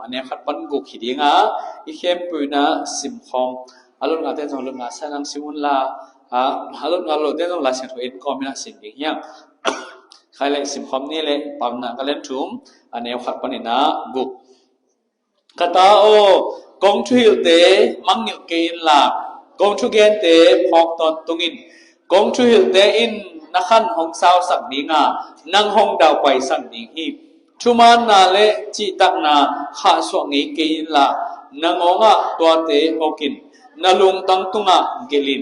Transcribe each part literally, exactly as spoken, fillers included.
a neu khat pan guk hi ding a, i khempeuh in a simkhawm. A lot ngate zong lot nga sa nang sim un la, a lot nga lote zong Lai Siangtho en kawm in a sim ding hi hang. Khai le simkhawm ni le Paunak a lian thum, a neu khat panin a guk. Ka ta aw, kong thuhilhte mangngilh kei inla, kong thugente phawk tawntung in. Kong thuhilhte in na khan hong sausak ding a, nang hong daupaisak ding hi. Thumaanna le cihtakna khahsuah ngei kei inla, nangawngah tuate hawk in, na lungtang tungah gelh in.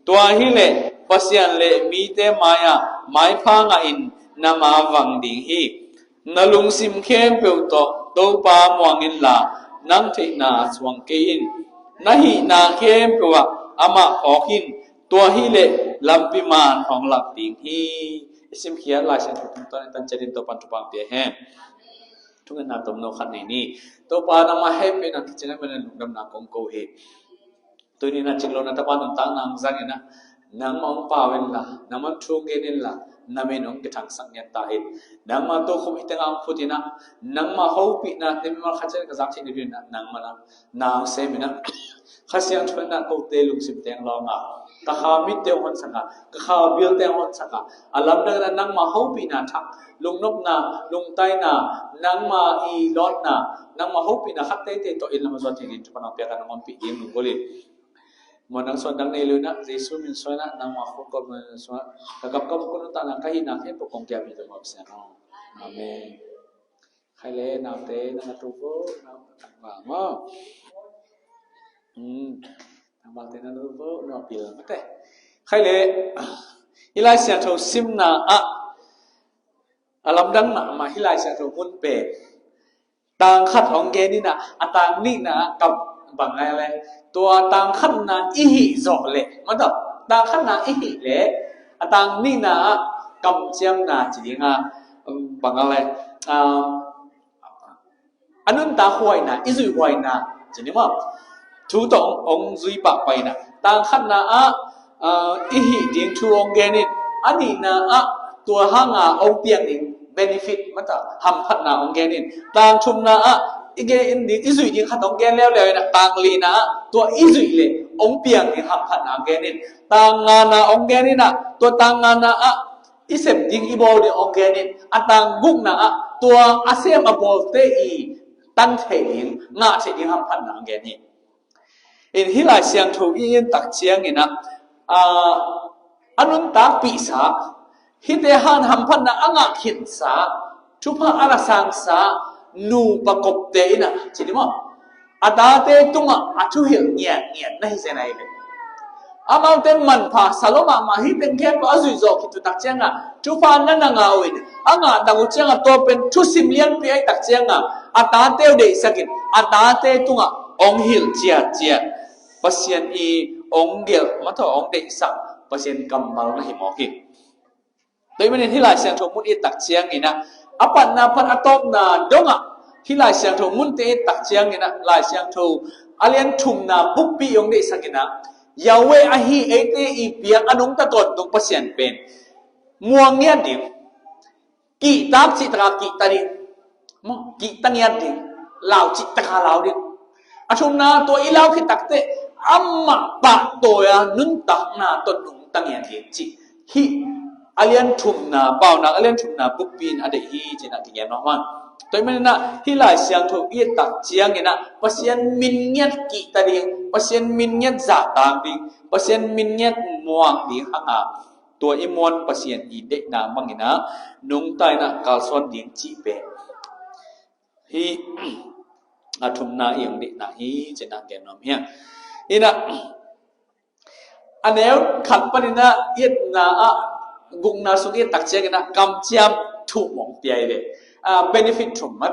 Tua hileh Pasian le mite mai-ah maipha ngahin na mavang ding hi. Na lungsim khempeuh tawh Topa muang inla, nang theihna suang kei in. Na hihna khempeuh ah amah phawk in. Tua hileh lampi man hong lak ding hi. I simkhiat Lai Siangtho tungtawn in tanciat in Topan thupha pia hen. Thungetna tomno khat nei ni. Topa nangmah hehpihna kicing a manin lungdamna kong ko hi. Tuni in a cik lo na tapa nuntakna hong zang in a, nangmah hong pau inla, nangmah hong thu gen inla, na min hong kithangsak ngiat ta in. Nangmah tokhom hih tengah hong phut in a, nangmah hopihna te mimal khat ciat ka zak theih ding in a, nangmah na na hong sem in a, Kha Siangtho in a kote lungsim teng lawng a, ka kha mitte hong honsak a, ka kha bilte hong honsak a, a lamdang in a nangmah hopihna thak, lungnopna, lungtaina, nangmah i lawnna, nangmah hopihna khat teitei tawh in lam a zuan thei ding thupha nong piak a, nong ompih ding lunggulh in. Muan dang suan dang nei lo in a, Jesu min suan in a, nangmah khut kawp min suan in a, ka gam ka vuk nuntakna ka hihna khempeuh kong kiam hi, Topa Pasian aw. Amen. Khai le naute na na tu vo, na na va maw. Hmm. Nangmahte na na tu vo, na pil mate. Khai le, hih Lai Siangtho simna ah a lamdang mahmah hih Lai Siangtho mun pen tang khat hong gen in a, a tang nihna ah kam bang ngai le, tua tang khatna i hih zawh leh, maw, tang khatna i hih leh a tang nihna ah kamciamna ci ding a, bang ngai le, a, a nuntak huaina, i zuih huaina ci ni maw? Thu tawh hong, hong zui pahpah in a, tang khatna ah, ah, i hih ding thu hong gen in, a nihna ah tua hanga hong piang ding benefit, maw, hamphatna hong gen in, tang thumna ah i gen ding, i zuih ding khat hong gen leuleu in a, tang lina ah tua i zuih leh hong piang ding hamphatna hong gen in, tang ngana hong gen in a, tua tang ngana ah i sep ding, i bawl ding hong gen in, a tang gukna ah tua a sem a bawlte i tan theih ding, ngah theih ding hamphatna hong gen hi. In hih Lai Siangtho i et tak ciangin a, a, a nuntakpihsa, hihte hang hamphatna a ngah khinsa, thupha a la sangsa nupa kopte in a, ci ni maw? A tate tungah a thuhilh ngiatngiat na hi zen ahi ve. Amaute manpha sa lo mahmah, hih teng khempeuh a zuih zawh khit uh tak ciangin a, thupha na na ngah uh in, a ngah tak uh ciangin a, tua pen thusim lianpi ahih tak ciangin a, a tate uh deihsak in, a tate tungah hong hilh ciatciat. Pasian i hong gelh, maw, hong deihsak Pasian kammal na hi mawk hi. Tua ahih manin hih Lai Siangtho mun i et tak ciangin a, a patna pan a tawpna dongah hih Lai Siangtho munte i et tak ciangin a, Lai Siangtho a lian thumna bukpi i hong deihsak in a, Yahweh ahi, eite i piak a nungta tawntung Pasian pen muang ngiat ding, kihtak cihtaka kihta ding, maw, kihta ngiat ding, lau cihtaka lau ding. A thumna, tua i lau khit takteh amah pahtawi a nuntakna tawh nungta ngiat ding cih hih a lian thumna, Paunak a lian thumna bukpi in a deih hi ci-in a kigen mahmah. Tua ahih manin a, hih Lai Siangtho i et tak ciangin a, Pasian min ngiat kihta ding, Pasian min ngiat zahtak ding, Pasian min ngiat muang ding hang a, tua i muan Pasian i deihna bangin a, nungta in a kalsuan ding cih pen hih a thumna i hong deihna hi ci-in a gen nuam hi hang. In a, a neu khat panin a i etna ah, gukna sung i et tak ciangin a kamciam thum hong pia hi ve. A, benefit thum, maw,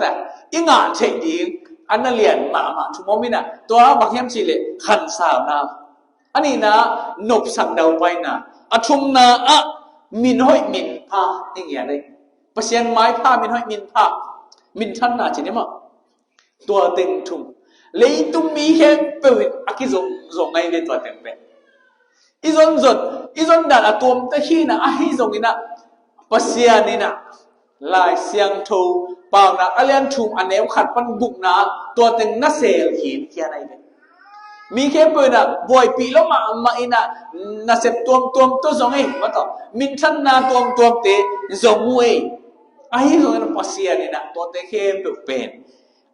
i ngah theih ding a na lian mahmah thum om in a, tua bang hiam cih leh khansauna, a nihna ah nopsak daupaina, a thumna ah min hoih min pha i ngiat hi. Pasian maipha, min hoih min pha, minthanna ci ni maw? Tua teng thum. Leitung mi khempeuh in a kizong zong ngai ve tua teng pen. I zonzon, i zondan a tuamte hi in a, ahi zongin a, Pasian in a, Lai Siangtho Paunak a lian thum a neu khat pan gukna, tua teng na sel khinkhian ahi ve. Mi khempeuh in ah buaipih lo mahmah in ah, nasep tuamtuam tawh zong ei, mah tawh minthanna tuamtuamte zong uh ei. Ahi zongin Pasian in ah tuate khempeuh pen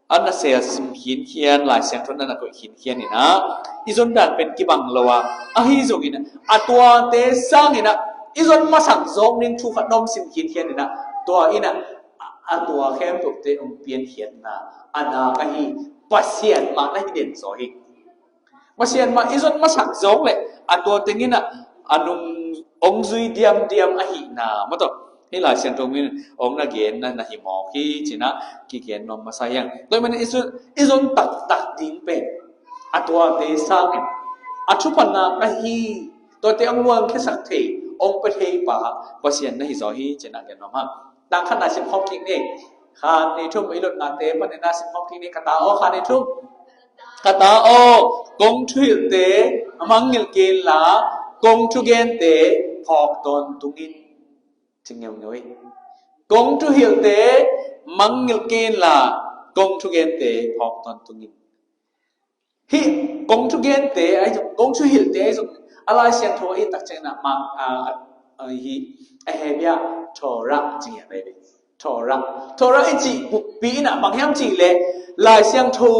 a na sel sim khinkhian, Lai Siangtho na na koih khinkhian in ah i zon dan pen kibang lo a, ahi zongin ah a tuate sangin ah i zon masak zawk ding thu khat na om sim khinkhian in ah, tua in ah a tua khempeuhte hong piankhiatna a nak ahi. Pasian mah na hi den zaw hi. Pasian mah i zon masak zawk leh a tua teng in ah a nung hong zui diamdiam ahihna, mah tawh hih Lai Siangtho min hong na gen na, na hi mawk hi ci-in ah kigen nuam masa hi hang. Tua ahih manin i zon, i zon taktak ding pen a tuate sangin a thupha nak ahi, tuate hong luangkhiasak thei, hong pia thei pa Pasian na hi zaw hi ci-in ah gen nuam hang. Tang khat na sim khawm kik ni. Khat, nih, thum, i lotnate panin na sim khawm kik ni. Ka ta aw, khat, nih, thum. Ka ta aw, kong thuhilhte mangngilh kei inla, kong thugente phawk tawntung in. Ci ngeungeu hi. Kong thuhilhte mangngilh kei inla, kong thugente phawk tawntung in. Hih kong thugente ahi zong, kong thuhilhte ahi zong, a Lai Siangtho i tak ciangin ah mang, a, a, a, hih a Hebia Torah ci ngiat ahi ve. Torah. Torah i cih buppi in ah bang hiam cih leh Lai Siangtho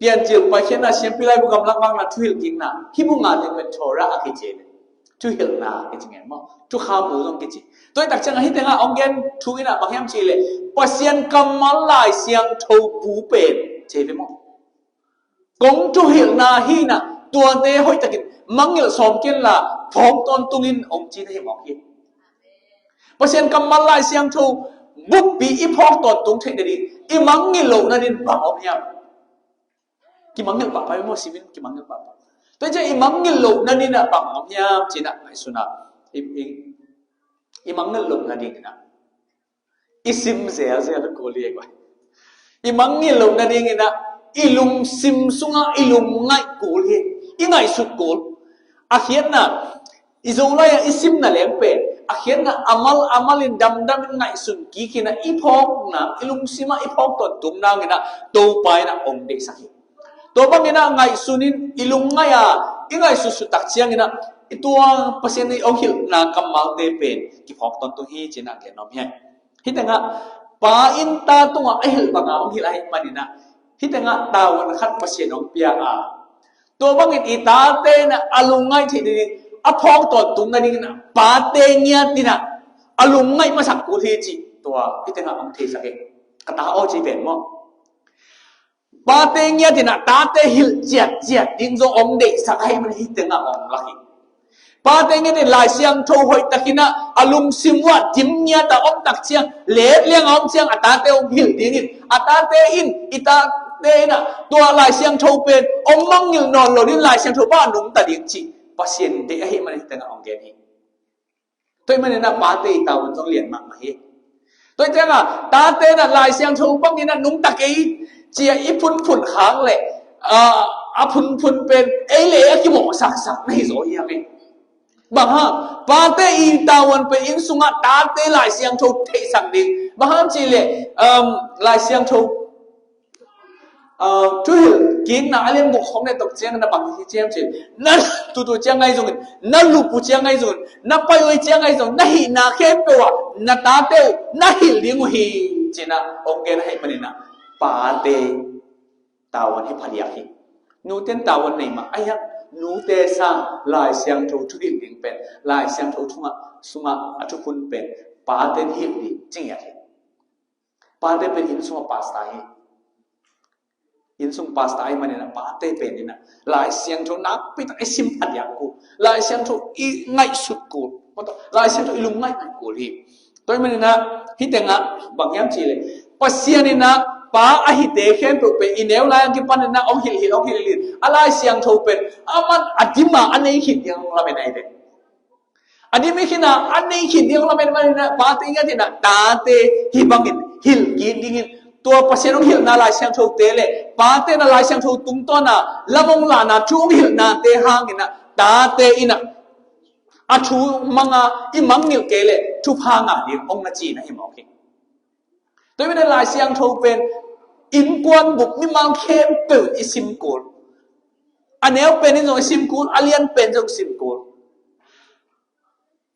Piancil Paikhiatna, Siampi Laibu gamlak vakna, thuhilh kikna, hih bung nga teng pen Torah a kici ve. Thuhilhna kici ngen maw, thukham bu zong kici. Tua i tak ciangah hih tengah hong gen thu in ah bang hiam cih leh Pasian kammal Lai Siangtho bu pen ci ve maw. Kong thuhilhna hi in ah tuate hoihtakin mangngilh sawm kei inla phawk tawntung in, hong ci na hi mawk hi. Pasian kammal Lai Siangtho buppi i phawk tawntung theih nading i mangngilh loh nading bang om hiam? Kimangngilh pahpah hi maw, simin kimangngilh pahpah. Tua ciang i mangngilh loh nading ah bang om hiam ci-in ah ngaihsun ah i, i, i mangngilh loh nading in ah i sim zelzel kul hi. I mangngilh loh nading in ah i lungsim sungah i lungngaih kul hi. I ngaihsut kul. A khiatna, i Zolai ah i simna leng pen a khiatna, amal amal in damdam in ngaihsun kik in ah i phawkna, i lungsim ah i phawk tawntung nang in ah Topa in ah hong deihsak hi. Tua bangin ah ngaihsun in i lungngaih a i ngaihsutsut tak ciangin ah i tua Pasian in hong hilhna kammalte pen kiphawk tawntung hi ci-in ah gen nuam hi. Hih tengah pa in ta tungah a hilh bangin hong hilh ahih manin ah hih tengah tavuan khat Pasian hong pia a, tua bangin i tate in ah a lungngaih theih nading, a phawk tawntung nading in ah pate ngiat in ah a lungngaih masak kul hi cih tua hih tengah hong theisak hi. Ka ta aw ci pen maw. Pate ngiat in ah tate hilh ciatciat ding zong hong deihsak ahih manin hih tengah hong lak hi. Pate ngiat in Lai Siangtho hoihtak in ah a lungsim uah dim ngiat a om tak ciang, let liang a om ciang a tate hong hilh ding in, a tate in, i tate in ah tua Lai Siangtho pen hong mangngilh nawn lo ding, Lai Siangtho bang a nungta ding cih Pasian deih ahih manin hih tengah hong gen hi. Tua ahih manin ah pate i tavuan zong lian mahmah hi. Tua ahih ciangah tate in ah Lai Siangtho bangin ah nungta kei ci-a i phunphun khak leh, ah, a phunphun pen ei le ei a kimawhsaksak na hi zaw hi hang e. Bang hang? Pate i tavuan pen inn sungah tate Lai Siangtho theihsak ding. Bang hang cih leh, um, Lai Siangtho, ah, thuhilh kikna a lian guk khawng na et tak ciang na bang hi hiam cih leh, na tut uh ciang ahi zongin, na lup uh ciang ahi zongin, na pai uh ciang ahi zongin, na hihna khempeuh ah na tate uh na hilh ding uh hi ci-in ah hong gen ahih manin ah pate tavuan hi phadiak hi. Nute in tavuan nei mah, ahi hang nute sang Lai Siangtho thuhilh ding pen, Lai Siangtho sungah, sungah a thuphun pen pate in hilh ding ci ngiat hi. Pate pen inn sungah pastor hi. Inn sung pastor ahih manin ah pate pen in ah Lai Siangtho nakpi tak i sim phadiak kul, Lai Siangtho i ngaihsut kul, Lai Siangtho i lungngaih ngaih kul hi. Tua ahih manin ah hih tengah bang hiam cih leh Pasian in ah pa a hite khempeuh pen i neu lai a kipan in ah hong hilh hilh, hong hilh hilh, a Lai Siangtho pen aman a dim a a nei khin ding hong lamen ahi ve. A dim i khin a, a nei khin ding hong lamen ahih manin ah pate ngiat in ah tate hih bangin hilh kik dingin, tua Pasian hong hilhna Lai Siangthote leh pate in ah Lai Siangtho tungtawn a lam hong lakna, thu hong hilhnate hangin ah tate in ah a thu mang a i mangngilh kei leh thupha ngah ding hong na ci na hi mawk hi. Tua hi manin Lai Siangtho pen innkuan bup mimal khempeuh in i sim kul. A neu pen in zong i sim kul, a lian pen zong i sim kul.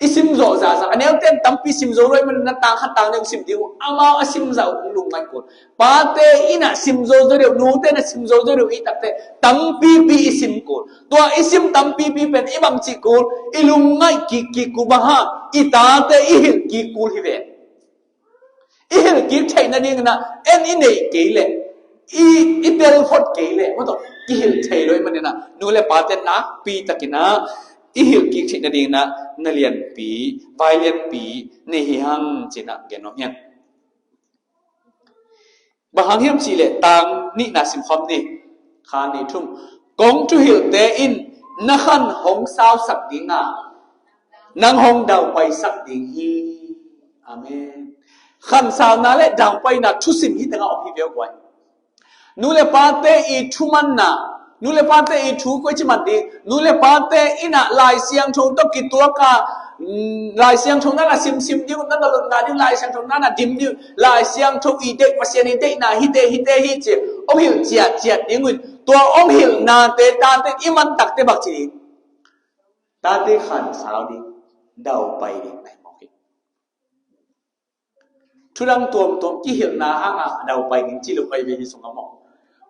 I sim zawh zahzah, a neu ten tampi sim zo lo hi manin na tang khat tang deuh sim ding uh, amau a sim zah uh hong lungngaih kul. Pate in a sim zo zo deuh, nute in a sim zo zo deuh i takte tampipi i sim kul. Tua i sim tampipi pen i bang cih kul, i lungngaih kik kik kul bang hang, i tate i hilh kik kul hi ve. I hilh kik theih nadingin ah en i neih kei leh, i, i tel phot kei leh, maw tawh, i hilh thei lo hi manin ah nu le pate nakpi takin ah i hilh kik theih nadingin ah na lianpi, vai lianpi nei hi hang ci-in ah gen nuam hi hang. Bang hang hiam cih leh tang nihna simkhawm ni. Kha nih thum. Kong thuhilhte in na khan hong sausak ding a, nang hong daupaisak ding hi. Amen. Khansauna le daupaina thusim hi tengah om hi viau guai. Nu le pate i thumanna, nu le pate i thu koi ci man ding, nu le pate in ah Lai Siangtho tawh kituak a, mm, Lai Siangtho na na simsim ding, na na lotna ding, Lai Siangtho na na dim ding, Lai Siangtho i deih, Pasian i deihna hite hite hi ci hong hilh ciatciat ding uh in, tua hong hilhnate tate i man takte bang ci ding? Tate khansau ding, daupai ding na hi mawk hi. Thudang tuamtuam kihilhna hangah a daupai ding ci lo hi ve hi sungah maw.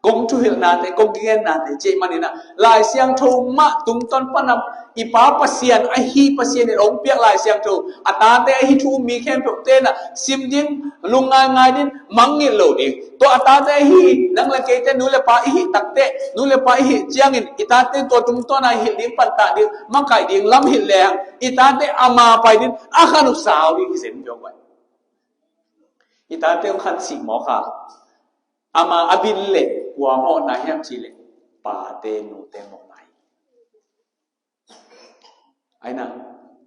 Kong thuhilhnate, kong kigennate ci ahih manin ah Lai Siangtho mah tungtawn pan a i Pa Pasian ahi Pasian in hong piak Lai Siangtho, a tate ahi thu um mi khempeuhte in ah sim ding, lungngaingai ding, mangngilh lo ding. Tua a tate ahi nang le keite, nu le pa i hih takte, nu le pa i hih ciangin i tate tua tungtawn a i hilh ding, pantah ding, makaih ding lam hilh leng i tate ama pai ding, a khan uh sau ding hi zen piau pai. I tate hong khan sih mawk a, ama a bin leh kua mawhna hiam cih leh pate nute mawhna hi. Aina,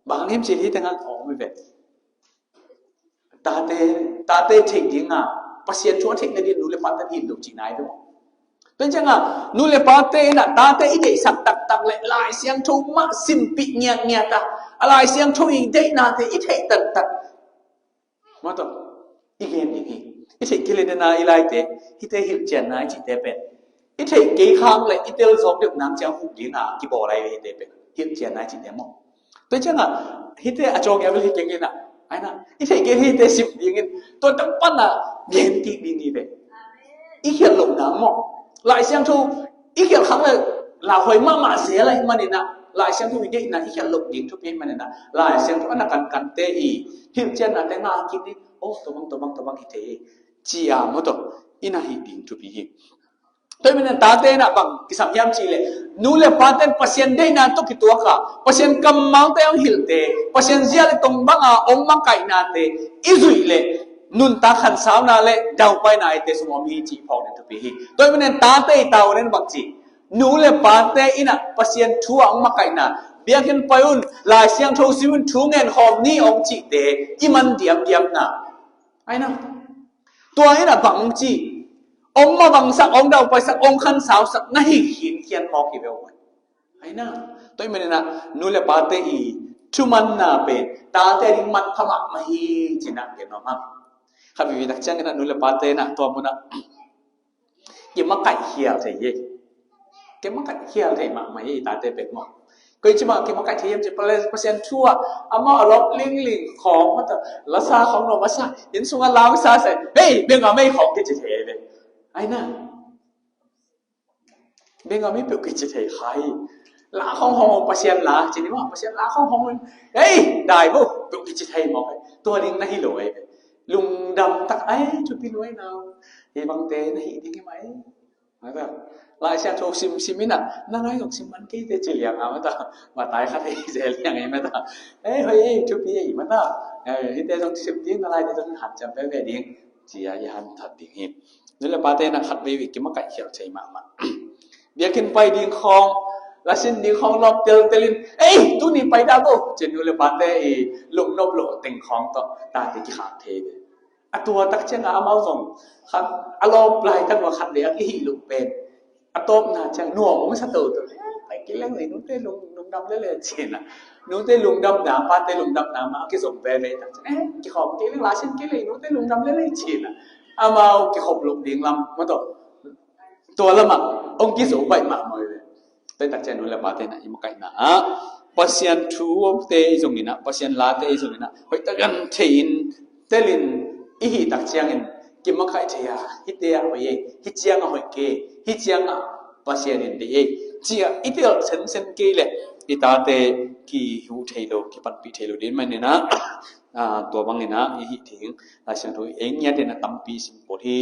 bang hang hiam cih leh hih tengah a om hi ve. Tate, tate theih ding a, Pasian thu a theih nading nu le pate hilh lo cihna hi ve maw. Tua ciangah nu le pate in ah tate i deihsak taktak leh Lai Siangtho mah simpih ngiatngiat a, a Lai Siangtho i deihnate i theih taktak, maw tawh, i gen ding hi. I theih kei leh dena i laite, hihte hilhcianna i cihte pen, i theih kei khak leh i tel zawk deuh nang ciang huh ding a kibawl lai ve hihte pen, hilhcianna i cihte maw. Tua ciangah hihte a cawng ia vel hi keng in ah, aina, i theih kei leh hihte sim dingin tua tak pan a gen kik ding hi ve. I khialh loh nang maw. Lai Siangtho i khialh khak leh lauhuai mahmah zel ahih manin ah, Lai Siangtho i deihna i khialh loh ding thupi ahih manin ah, Lai Siangtho a na kankante i hilhciannate ngah kik ding. Oh, tua bang, tua bang, tua bang hi thei hi ci a, maw tawh, i na hih ding thupi hi. Tua ahih manin tate in ah bang kisam hiam cih leh, nu le pate in Pasian deihna tawh kituak a, Pasian kammalte hong hilhte, Pasian zia le tong banga hong makaihnate i zuih leh nuntak khansauna le daupaina eite sung om hi cih phawk ding thupi hi. Tua ahih manin tate i tavuan in bang ci, nu le pate in ah Pasian thu a hong makaihna, biakinn pai un, Lai Siangtho sim un, thu ngen khawm ni hong cihte i man diamdiamna, aina, tua in ah bang hong ci, hong mavangsak, hong daupaisak, hong khansausak na hi khinkhian mawk hi ve uh. Aina, tua ahih manin ah nu le pate i thumanna pen tate ading manpha mahmah hi ci-in ah gen nuam hang. Khat veivei tak ciangin ah nu le pate in ah tua mun ah kimakaih khial thei hi. Kimakaih khial thei mahmah hi i tate pen maw. Koi ci bang kimakaih thei hiam cih leh Pasian thu ah amau a lawp lingling khawng, maw tawh, lasa khawng, lawp a sa, inn sungah lau sa sa, hei, bengam ei khawng kici thei hi ve. Aina, bengam ei peuh kici thei kha hi. La khawng hong, Pasian la ci ni maw, Pasian la khawng hong, hei, dai bo peuh kici thei mawk hi. Tua ding na hi lo hi ve. Lungdam tak, ai, thupi nuai nau, hih bangte na hih ding hi mai. Mata, Lai Siangtho simsim in ah, na ngai zong sim man kei teh ci liang a, mata, matai khat ei zel liang ei, mata. Ei, hoi ei, thupi ei, mata. Ei, hihte zong sim ding, na laite zong hanciam veve ding ci-a i hanthawn ding hi. Nu le pate in ah khat veivei kimakaih khial thei mahmah. Biakinn pai ding khawng, lasin ding khawng lawp teltel in, ei, tuni pai dah bo ci-in nu le pate i lungnop loh teng khawng tawh tate kikhak thei ve. A tua tak ciangah amau zong khat, a lawp laitak ua khat vei a kihih loh pen, a tawpna ciang nuam hong sa toto. Eh, pai kei leng lei, nute lung, lungdam lel e ci-in ah, nute lungdamna, pate lungdamna mah a kizom veve tak ciang, eh, kikhawm kei leng, lasin kei lei, nute lungdam lel e ci-in ah, amau kikhop loh ding lam, maw taw. Tua lamah hong kizo baih mahmah uh hi ve. Tua hi tak ciang nu le pate in ah i makaihna ah Pasian thute i zong in ah, Pasian late i zong in ah, hoih takin thei in, tel in i hih tak ciangin kimakaih thei a, hihte ah hoih ei, hih ciang ah hoih kei, hih ciang ah Pasian in deih ei, ci-a i tel sensen kei leh i tate kihu thei lo, kipanpih thei lo ding manin ah, tua bangin ah i hih ding Lai Siangtho ei ngiat in ah tampi sim kul hi,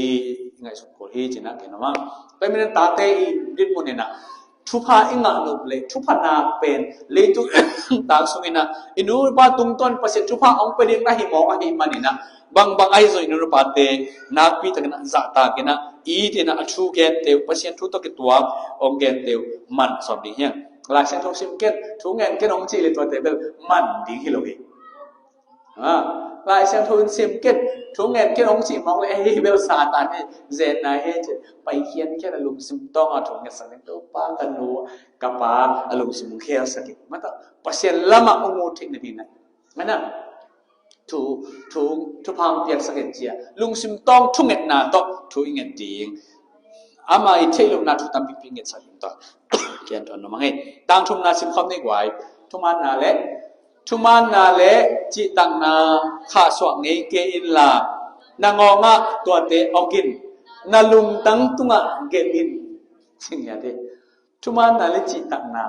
i ngaihsut kul hi ci-in ah gen nuam a. Tua ahih manin tate i dinmun in ah thupha i ngah nop leh thupha nak pen leitung tak sungin ah i nu i pa tungtawn Pasian thupha hong pia ding na hi mawk ahih manin ah, bangbang ahi zong i nu i pate nakpi takin ah zahtak in ah, it in ah, a thu gente uh, Pasian thu tawh kituak hong gente uh man sawm ding hi hang. Lai Siangtho sim ken, thu ngen ken hong cih leh tuate bel man ding hi lo hi. Lai Siangtho in sim ken, thu ngen ken hong cih mawk leh ei bel Satan hi, zenna hi ci-in paikhiat khiat a lungsim tawng a thu ngetsak ding, Topa, ka nu ka pa a lungsim hong khialsak in, maw taw, Pasian lamah hong ut theih nading in ah, thu, thu, thupha hong piaksak in ci-a lungsim tawng thungetna tawh thu i nget ding. Amah i theih lohna thu tampipi ngetsak ding tawh. Kian tuan nuam hang ei. Tang thumna sim khawm ni guai. Thumaanna le, thumaanna le cihtakna khahsuah ngei kei inla, na ngawng ah tuate awk in, na lungtang tungah gelh in. Cing hi a te. Thumaanna le cihtakna.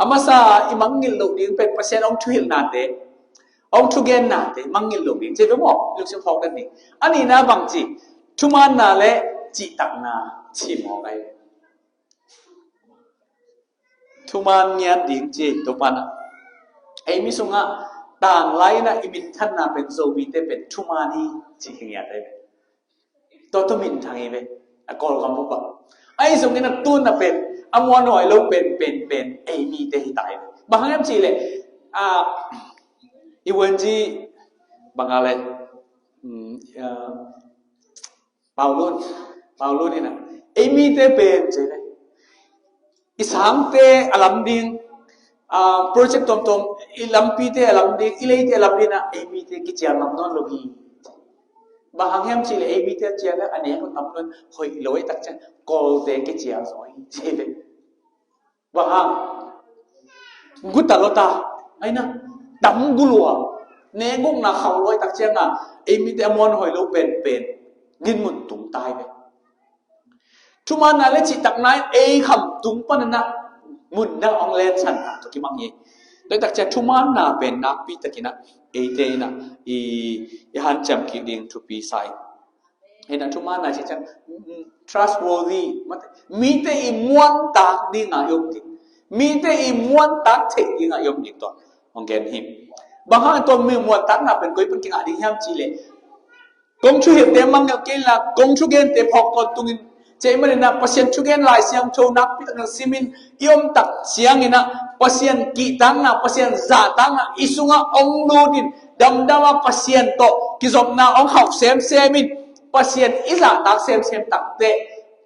A masa i mangngilh loh ding pen Pasian hong thuhilhnate, hong thugennate mangngilh loh ding ci ve maw? Lungsim phawk den ding. A nihna bang ci? Thumaanna le cihtakna ci mawk ahi. Thumaan ngiat ding ci Topa in ah. Ei mi sungah tanglai in ah i minthanna pen Zomite pen thumaan hi ci hi ngiat ahi. Tua tua minthang hi ve. A Kawlgam uh bang ahi zongin a tun a pen a muanhuai lo pen pen pen ei mite hi ta hi ve. Bang hang hiam cih leh, a, i vuanzi bang a le, um, a, Paulun, Paulun in ah ei mite pen cih leh i sangte a lam ding, a, project tuamtuam, i lampite a lam ding, i leite a lam ding ah ei mite kicial ngam nawn lo hi. Bang hang hiam cih leh ei mite a cial a nek uh tam lo in, hoih lo ei tak ciang Kawlte kicial zaw hi ci ve. Bang hang? Guta lo ta, aina tam gu lua, nek gukna khauh lo ei tak ciang a ei mite a muanhuai lo pen pen dinmun tung ta hi ve. Thumaanna le cihtakna in ei khamtung panin ah mun dang hong lensan a tua kimang hi. Tua hi tak ciang thumaanna pen nakpi takin ah eite in ah i, i hanciam kik ding thupi sa hi. Hi in ah thumaanna cih ciang, mm, trustworthy, mite i muantak ding a i om ding, mite i muantak theih ding a i om ding tua hong gen hi. Bang hang tua mi muantakna pen koi pan kingah ding hiam cih leh, kong thuhilhte mangngilh kei inla, kong thugente phawk tawntungin, cih ahih manin ah Pasian thugen Lai Siangtho nakpi takin simin i om tak ciangin ah Pasian kihtakna, Pasian zahtakna i sungah hong lut in, damdam a Pasian tawh kizopna hong khauh semsem in, Pasian i zahtak semsem takteh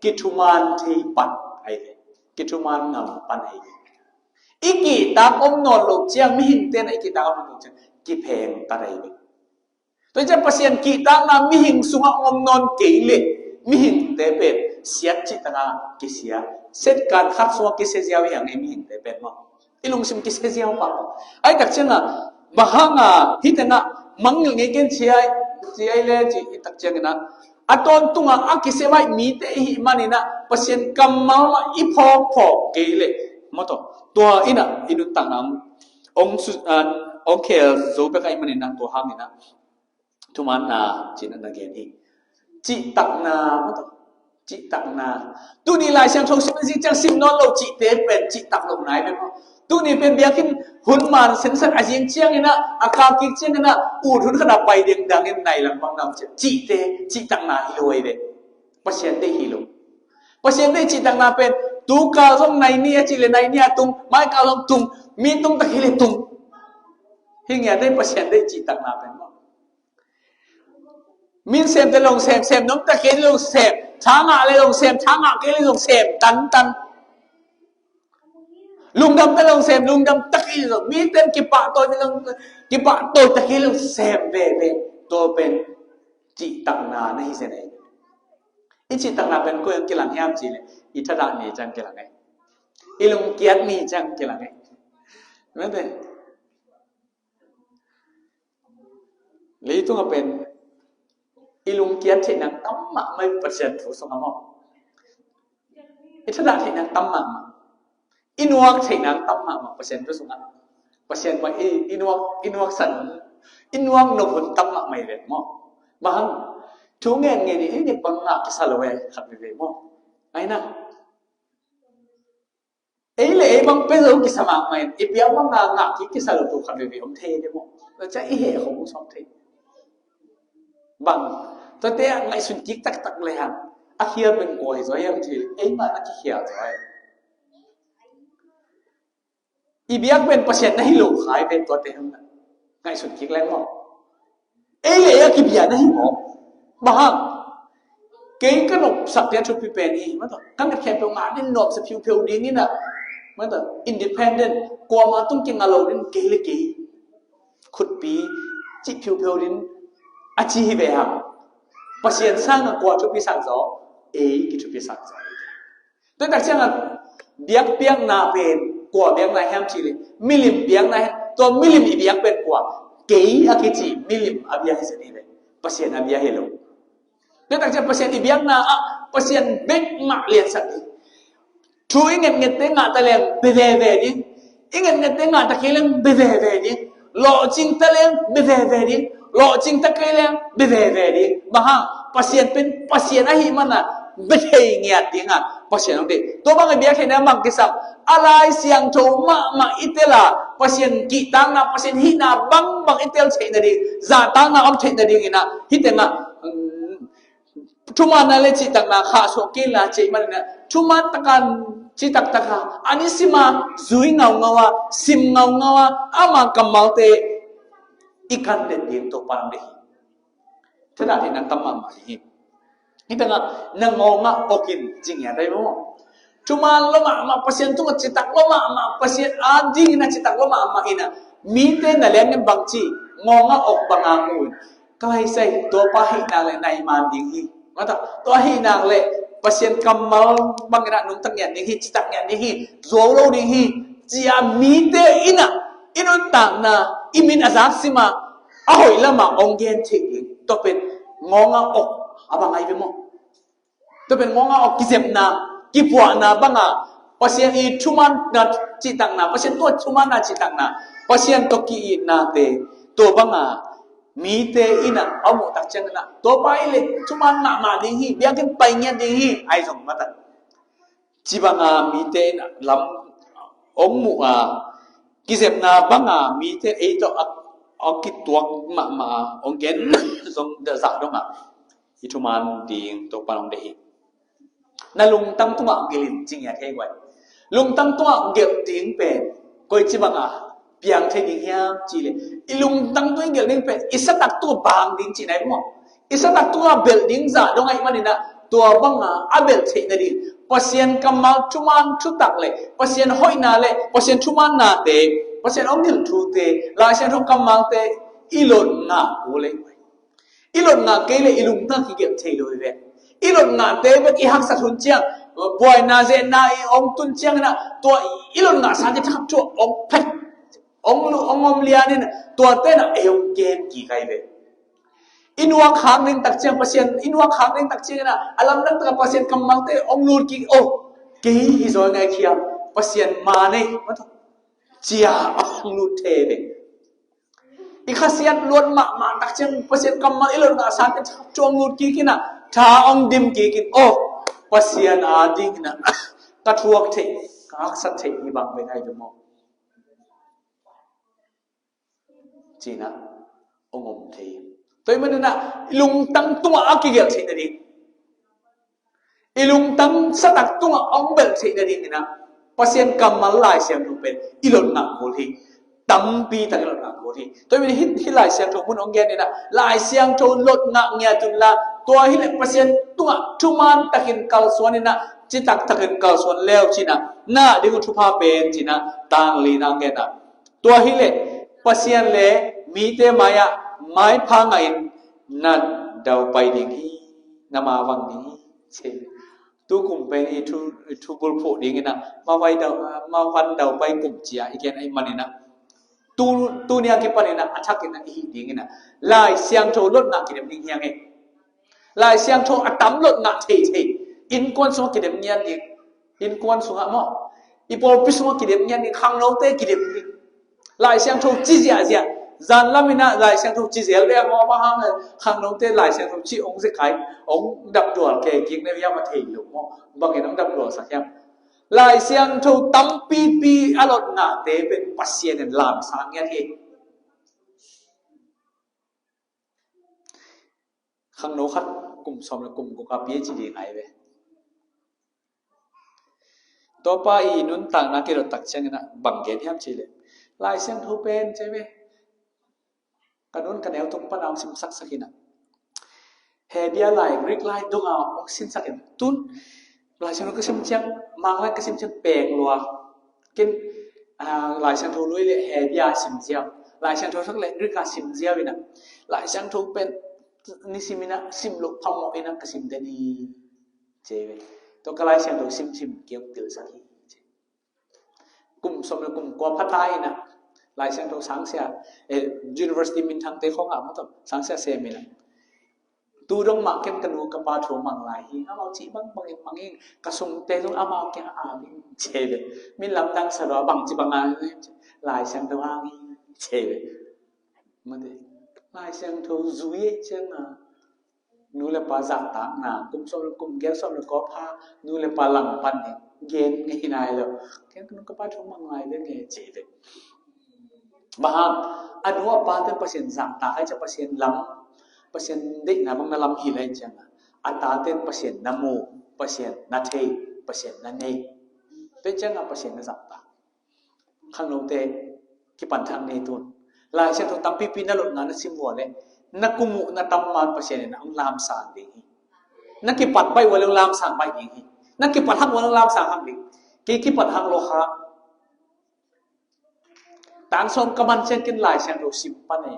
kithumaan thei pan ahi ve. Kithumaan ngam pan ahi ve. I kihtak om nawn loh ciang, mihingte in ah i kihtak om nawn loh ciang kipheng tat ahi ve. Tua hi ciang Pasian kihtakna mihing sungah om nawn kei leh mihingte pen siat cihtak a kisia, setkan khat sungah kisia ziau hi hang ei mihingte pen maw. I lungsim kisia ziau pah maw. Ahi tak ciang a, bang hang a hih teng ah mangngilh ngei ken ci ai, ci ai le ci i tak ciangin ah, a tawntung a a kisia baih mite i hih manin ah Pasian kammal mah i phawkphawk kei leh maw taw, tua in ah i nuntakna hong su-, a, hong khel zo bek ahih manin ah tua hangin ah thumaanna cih na gen hi. Cihtakna, cihtakna. Tuni Lai Siangtho sim a zing ciang sim nawn lo cihte pen cihtak lo nai ve maw. Tuni pen biakinn hun man sensen a zing ciangin ah, a kal kik ciangin ah, ut hun khat a pai dingdang in nai lang bang dang cihte, cihtakna hi lo ahi ve. Pasian deih hi lo. Pasian deih cihtakna pen tu kal zong nai ni a cih leh nai ni a tung, mai kal zong tung, mi tung tak hi leh tung. Hi ngiat ahi Pasian deih cihtakna pen maw. Min sem te long sem, sem nuam ta kei long sem, tha ngah le long sem, tha ngah kei le long sem tantan. Lungdam te long sem, lungdam ta kei long, mi ten kipahtawi te long, kipahtawi ta kei long sem veve. Tua pen cihtakna na hi zen ei. I cihtakna pen koi hong kilang hiam cih leh i thadah ni ciang kilang ei. I lungkiat ni ciang kilang ei. Mete. Leitung a pen i lungkiat theih nang tam mahmah i Pasian thu sungah maw? I thadah theih nang tam mahmah. I nuak theih nang tam mahmah Pasian thu sungah. Pasian mah i, i nuak, i nuak san, i nuak nop hun tam mahmah i vet maw? Bang hang thu ngen ngen i, i nek bang ngah kisa lo e khat veve maw? Ai na. Ei le ei bang pia zo kisa mahmah in, i piak bang ngah ngah kik kisa lo tu khat veve om thei de maw? Tua ciang i heh khong sawm thei. Bang, tuate a ngaihsun kik taktak le hang a khial pen kua hi zaw hiam thei, ei mah na kikhial zaw hi. I biak pen Pasian na hi lo khai pen tuate hang na ngaihsun kik leng maw? Ei le ei a kibia na hi maw? Bang hang? Kei ka nopsak dia thupi pen hi, mata. Ka nget khempeuh ngah din nopsa phiupheu ding in a. Mata, independent, kuama tung kingah lo din kei le kei. Khutpi, cih phiupheu din a ci hi ve hang. Pasian sang a kua thupi sak zaw, ei kithupi sak zaw. Tua tak ciangin biakpiakna pen kua biakna hiam cih leh milim biakna hiam, tua milim i biak pen kua, kei a kici milim a bia hi zen hi ve, Pasian a bia hi lo. Tua tak ciang Pasian i biakna ah Pasian bek mah liansak hi. Thu i ngetngette ngah ta leng bia veve ding. I ngetngette ngah ta kei leng bia veve ding. Lawhcing ta leng bia veve ding. Lawhcing ta kei leng bia veve ding. Bang hang, Pasian pen Pasian ahih manin bia thei ngiat ding a Pasian hong deih. Tua bang i biak theihna bang kisam, a Lai Siangtho mahmah i tel a, Pasian kihtakna, Pasian hihna bangbang i tel theihna ding, zahtakna om theihna ding in a, hih tengah, um, thumaanna le cihtakna khahsuah kei la cih manin a, thumaan taka, cihtak taka a nisim a zui ngaungau a, sim ngaungau a, ama kammalte i kan den ding Topa nang deih hi. Thadah theih nang tam mahmah hi. Hih tengah na ngawngah awk in ci ngiat ahi maw? Thumaan lua mahmah Pasian tungah citak lua mahmah Pasian a dingin a citak lua mahmah in a, mite na liang in bangci ngawngah awk banga mu in, ka laisai Topa hih nak leh nai man ding hi. Mata, tua hih nak leh Pasian kammal bangin a nungta ngiat ding hi, citak ngiat ding hi, zuau lo ding hi, ci a mite in a, i nuntakna, i min a zak sim a, a hoih lamah hong gen theih ding. Tua pen ngawngah awk a bang ahi ve maw? Tua pen ngawngah awk kizepna, kipuahna banga, Pasian i thumaanna cihtakna, Pasian tua thumaanna cihtakna, Pasian tua ki-itnate, tua banga mite in a a muh tak ciangin a, Topa i le thumaan mahmah ding hi, biakinn pai ngiat ding hi, ahi zong mata. Ci banga mite in a lam hong muh a, kizepna banga mite ei tawh a, a kituak mahmah a, hong gen zong zah dong a, i thumaan ding Topa hong deih hi. Na lungtang tungah gelh in ci ngiat hi guai. Lungtang tungah gelh ding pen koici banga piang thei ding hiam cih leh, i lungtang tungah gelh ding pen i satak tungah bang ding cihna hi maw? I satak tungah belh ding zah dong ahih manin a, tua banga a belh theih nading Pasian kammal thumaan thutak le Pasian hoihna le Pasian thumaannate, Pasian hong hilh thute, Lai Siangtho kammalte i lot ngah kul hi. I lot ngah kei leh i lungtang kigelh thei lo hi ve. I lot ngahte bek i haksat hun ciang, buaina zehna i hong tun ciangin a, tua i lot ngah sate thak thuah hong phet, hong lu-, hong om lianin a, tuate in a ei hong kem kik ahi ve. I nuak khak ding tak ciang Pasian, i nuak khak ding tak ciangin a, a lamdang takah Pasian kammalte hong lut kik, oh, kei hi zaw ngaikhia, Pasian maan ei, ci a hong lut thei ve. I khasiat luat mahmah tak ciang Pasian kammal i lot ngah sate hong lut kik in a, tha hong dim kik in, oh, Pasian a dingin a, ka thuak theih, ka haksat theih hi bang bek ahi ve maw? Ci-in a hong om thei. Tua ahih manin a, i lungtang tungah a kigelh theih nading, i lungtang satak tungah hong belh theih nadingin a, Pasian kammal Lai Siangtho pen i lot ngah kul hi. Tampi tak i lot ngah kul hi. Tua ahih manin hih, hih Lai Siangtho mun hong gen in a, Lai Siangtho lot ngah ngiat un la, tua hi leh Pasian tungah thumaan takin kalsuan in a, citak takin kalsuan le uh ci-in a, na ding uh thupha pen ci-in a, tang lina hong gen a. Tua hi leh Pasian le mite mai-ah maipha ngahin na daupai ding hi, na mavang ding hi, ci. Tu kum pen i thu, i thu bulphuh ding inah, mavai dau, mavan daupai kum cia i gen ahih man inah, tu, tuni a kipan inah a thak inah i hih ding inah, Lai Siangtho lot ngah kidem ding hi hang e. Lai Siangtho a tam lot ngah thei thei. Innkuan sungah kidem ngiat ding. Innkuan sungah maw, i pawlpi sungah kidem ngiat ding, khangnote kidem ding. Lai Siangtho ci ziahziah. Zanlam inah Lai Siangtho ci zel ve maw, bang hang khangnote Lai Siangtho ci hong zekai, hong dapdual kei kik ne viam a thei lo maw. Bangin hong dapdualsak hiam? Lai Siangtho tampipi a lot ngahte pen Pasian in lamsang ngiat hi. Khangno khat kum sawm le kum guk a PhD ngai ve. Tua pa i nuntakna kidot tak ciangin ah bang gen hiam cih leh, Lai Siangtho pen ci ve, ka nun ka neu tung pan a hong simsaksak inah, Hebru lai, Greek lai dong a hong sinsak in, tun Lai Siangtho ka sim ciang, Mang lai ka sim ciang peng lua. Ken, ah, Lai Siangtho lui le Hebru a sim ziau, Lai Siangtho sak le Greek a sim ziau inah, Lai Siangtho pen nisim inah sim loh phamawh inah ka sim den hi, ci ve. Tua ka Lai Siangtho simsim kei hong pilsak hi, ci. Kum sawm le kum kua pha ta inah Lai Siangtho sangsia, eh, university minthangte khawng ah maw, tua sangsia sem inah, tu dong mah ken ka nu ka pa thu mang lai hi, amau cih bangbangin mang ing, ka sungte zong amau kiang a ap ing, ci ve. Min lamdang sa lua, bangci bang a, Lai Siangtho hang hi, ci ve. Mate, Lai Siangtho zui e ciang a, nu le pa zahtakna, kum sawm le kum giat, sawm le kua pha, nu le pa langpan hi, gen ngei nai lo. Ken ka nu ka pa thu mang lai ve nge, ci ve. Bang hang, a nu a pate Pasian zahtak ahih ciang Pasian lam, Pasian deihna bang na lam hi lai ciang a, a tate Pasian na mu, Pasian na thei, Pasian na nei. Tua ciang a Pasian na zahtak. Khangnote kipan thak ni tun. Lai Siangtho tampipi na lot ngah na sim uh leh, na kum uh na tam man Pasian in hong lamsang ding hi. Na kipat baih uh leh hong lamsang baih ding hi. Na kipat hak uh leh hong lamsang hak ding. Kei kipat hak lo kha. Tang sawm ka man ciang ken Lai Siangtho sim pan e.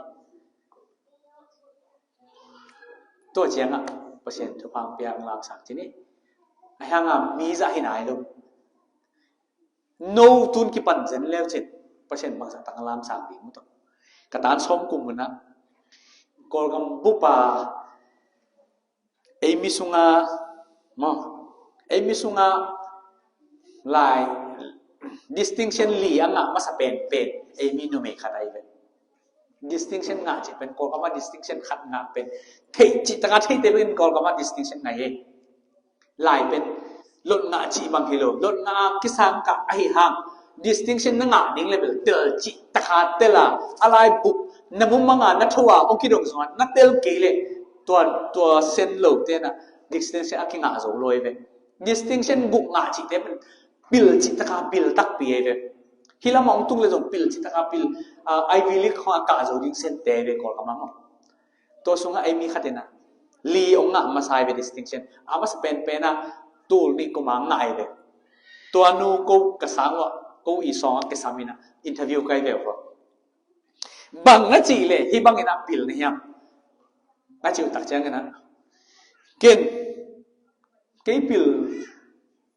Tua ciang ah Pasian thupha hong pia, hong lamsang ci ni. A hiang a mi zah hi nai lo. No tun kipan zen leu cin Pasian bangzah tak a lamsang ding mu tawh. Ka tan sawm kum hun ah Kawlgam bup a, ei mi sungah, maw, ei mi sungah lai distinction li a ngah masa penpen ei mi numei khat ahi ve. Distinction ngah cih pen, Kawlgam ah distinction khat ngah pen, theih cih tak a theite pen Kawlgam ah distinction ngah hi. Lai pen lot ngah cih bang hi lo, lot ngah a kisang kah ahi hang, distinction na ngah ding le bel tel cih tak a tel a, a lai bup na mumang a, na tho a, hong kidong zong a na tel kei leh tua, tua sen lote na distinction a kingah zo lo hi ve. Distinction guk ngah cihte pen pil cih tak a pil takpi hi ve. Hih lam a hong tung leh zong pil cih tak a pil, ah, Ivy League khawng a kah zo ding sente hi ve Kawlgam ah maw. Tua sungah ei mi khat in ah li hong ngah masa hi ve, distinction. A masa penpen ah tul nih kum a ngah hi ve. Tua nu ko ka sang uh ah, ko i sawng ah kisam in ah interview ka hi ve uh a. Bang na cih leh hih bangin ah pil na hiam? A cih uh tak ciangin ah, ken kei pil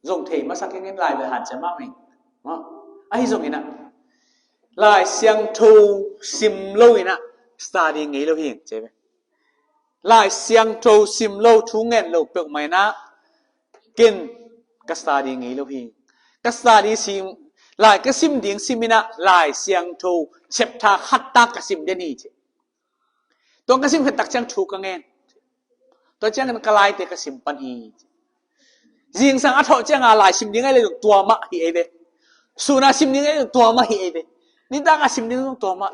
zong thei masa kei ngen, lai bel hanciam mah ing. Ahi zongin ah Lai Siangtho sim lo in ah study ngei lo hi, ci ve. Lai Siangtho sim lo, thu ngen lo peuhmah in ah ken ka study ngei lo hi. Ka study sim, lai ka sim ding sim in ah Lai Siangtho chapter khat tak ka sim den hi, ci. Tua ka sim khat tak ciang thu ka ngen. Tua ciangin ka laite ka sim pan hi. Zingsang a thawh ciang a lai sim ding ahi leh zong tua mah hi ei ve. Sun a sim ding ahi leh zong tua mah hi ei ve. Nitak a sim ding zong tua mah.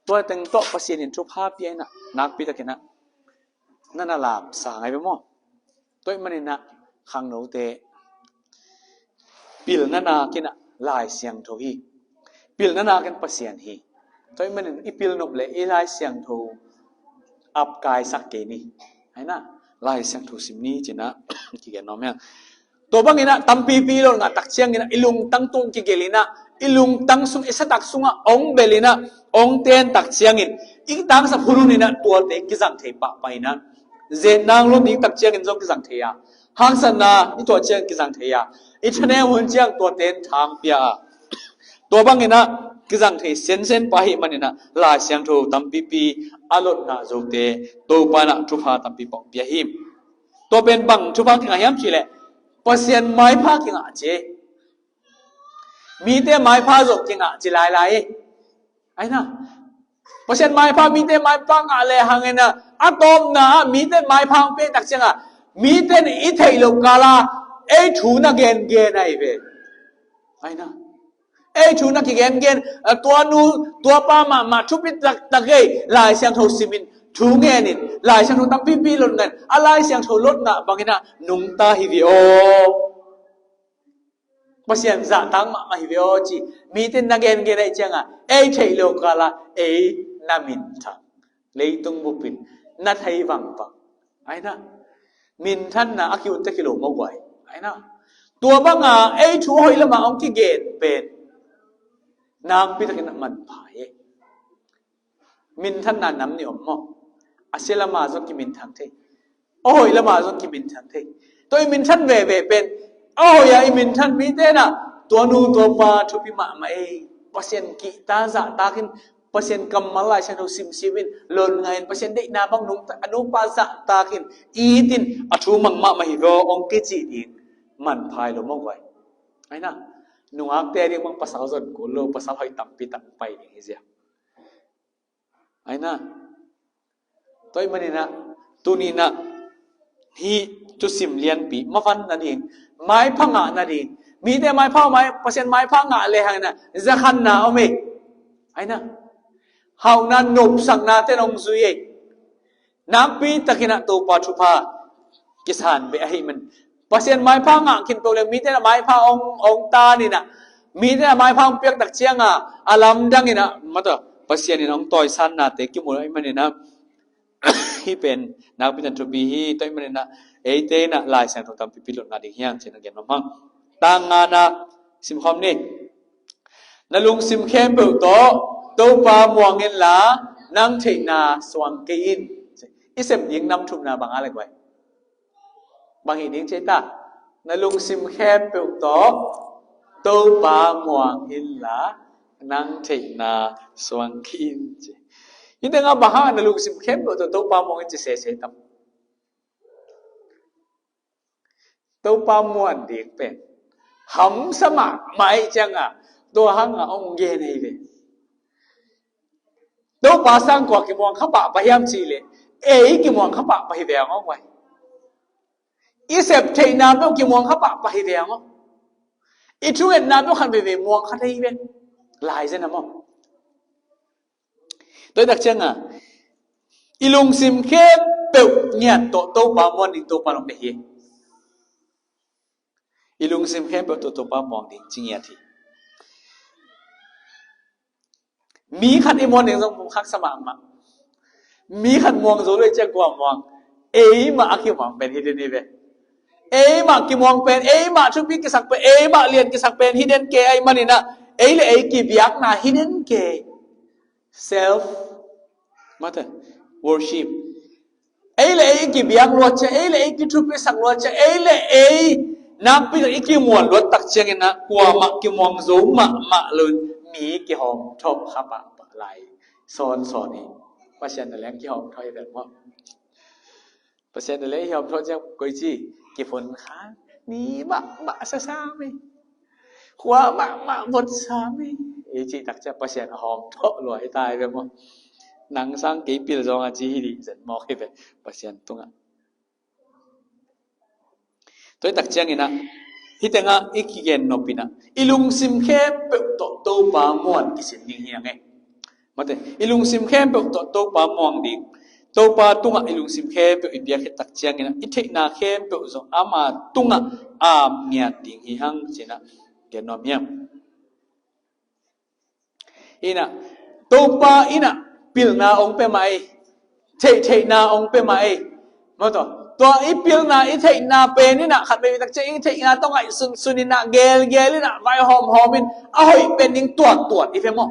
Tua teng tawh Pasian in thupha pia in ah, nakpi takin ah na na lamsang ahi ve maw. Tua ahih manin ah khangnote, pilna nakin ah Lai Siangtho hi. Pilna nakin Pasian hi. Tua ahih manin i pil nop leh i Lai Siangtho apkaisak kei ni. Ahi na, Lai Siangtho sim ni ci-in ah kigen nuam hi hang. Tua bangin ah tampipi lot ngah tak ciangin ah i lungtang tung kigelh in ah, i lungtang sung, i satak sungah hong belh in ah, hong ten tak ciangin i tangsap hunhun in ah tuate kizang thei pahpah in ah, Zen nang lon ding tak ciangin zong kizang thei a, haksatna i tuah ciang kizang thei a, i thanem hun ciang tuate in thang pia a, tua bangin ah kizang thei sensen pah ahih manin ah Lai Siangtho tampipi a lotna zote Topa in ah thupha tampi pawng pia hi. Tua pen bang thupha kingah hiam cih leh Pasian maipha kingah ci. Mite maipha zong kingah ci lailai hi. Aina, Pasian maipha, mite maipha ngah le hangin ah a tawpna ah mite maipha hong pia tak ciangah mite in i theih loh kala ei thu na gengen ahi ve. Aina, ei thu na kigengen, a, tua nu tua pa mahmah thupi taktak ei, Lai Siangtho simin, thu ngenin, Lai Siangtho tampipi lot ngenin, a Lai Siangtho lotna bangin ah nungta hi ve aw. Pasian zahtak mahmah hi ve aw ci. Mite in na gengen ahih ciangah ei theih loh kala ei na minthang, leitung bupin na thei vangvang. Aina, minthanna a ki-ut tek hi lo maw guai. Aina, tua banga ei thu a hoih lama hong kigen pen nakpi takin a manpha hi. Minthanna nam nih om maw? A sia lama zong kiminthang thei, a hoih lama zong kiminthang thei. Tua i minthan veve pen, a hoih a i minthan mite in ah tua nu tua pa thupi mahmah ei, Pasian kihta zahtakin, Pasian kammal Lai Siangtho simsimin, lon ngahin, Pasian deihna bang nungta a nupa zahtakin, itin a thu mang mahmah hi ve aw hong kicih ding manpha hi lo maw guai. Aina, nungakte a ding bang pasal zon kul lo, pasal hoih tampi tak pai ding hi zia. Aina, tua ahih manin ah tuni in ah hih thusim lianpi mavan nading, maipha ngah nading, mite maipha, mai, Pasian maipha ngah le hangin ah zakhanna om ei. Aina, hauhna nopsakna ten hong zui ei. Nakpi takin ah Topa thupha kisan beh ahih man, Pasian maipha ngah khin peuh leng mite in ah maipha hong, hong tan in ah, mite in ah maipha hong piak tak ciangah a lamdang in ah, mata, Pasian in hong tawisannate kimu ahih manin ah, hih pen nakpi takin thupi hi. Tua ahih manin ah eite in ah Lai Siangtho tampipi lotna ding hi hang ci-in a gen mahmah. Tang ngana simkhawm ni. Na lungsim khempeuh tawh Topa muang inla, nang theihna suang kei in. I sep ding nam thumna bang a le guai? Bang hi ding ci ei ta? Na lungsim khempeuh tawh Topa muang inla, nang theihna suang kei in ci. Hih tengah bang hang na lungsim khempeuh tawh Topa muang in ci sese tam? Topa muan ding pen hamsa mahmah ahih ciangah tua hangah hong gen hi ve. Topa sang kua kimuang kha pahpah hiam cih leh ei kimuang kha pahpah hi ve hong guai. I sep theihna peuh kimuang kha pahpah hi ve hong. I thungetna peuh khat veve muang kha thei hi ve. Lai zen a maw? Tua hi tak ciangah i lungsim khempeuh ngiat tawh Topa muan ding Topa in hong deih hi. I lungsim khempeuh tawh Topa muang ding ci ngiat hi. Mi khat i muan ding zong haksa mahmah. Mi khat muang zo lo i ciah kua muang? Eimah a kimuang pen hi den hi ve. Eimah kimuang pen, eimah thupi kisak pen, eimah lian kisak pen hi den kei ahih manin ah, ei le ei kibiakna hi den kei. Self, mata, worship. Ei le ei i kibiak luat ciah, ei le ei i kithupisak luat ciah, ei le ei nakpi tak i kimuan luat tak ciangin ah kuamah kimuang zo mahmah loin mi kihawmthawh kha pahpah lai sawnsawn hi. Pasian na leng kihawmthawh hi ven maw? Pasian na leng i hawmthawh ciang koici kiphun kha, ni mahmah sasam hi. Khua mahmah vot sam hi. I cih tak ciang Pasian a hawmthawh lua hi ta hi ve maw? Nang sang kei pil zong a ci hi dih zen mawk hi ve Pasian tungah. Tua hi tak ciangin ah hih tengah i kigen nop in ah i lungsim khempeuh tawh Topa muan kisin ding hi hang e. Mate, i lungsim khempeuh tawh Topa muang ding, Topa tungah i lungsim khempeuh i piak khit tak ciangin ah i theihna khempeuh zong ama tungah am ngiat ding hi hang ci-in ah gen nuam hiam? Inah Topa inah pilna ong pia mah ei, theihtheihna ong pia mah ei. Maw taw, tua i pilna i theihna pen inah khat vei tak ciang i theihna tawh ngaihsunsun inah gelgel inah vaihawmhawm in a hoih pen ding tuattuat i ve maw?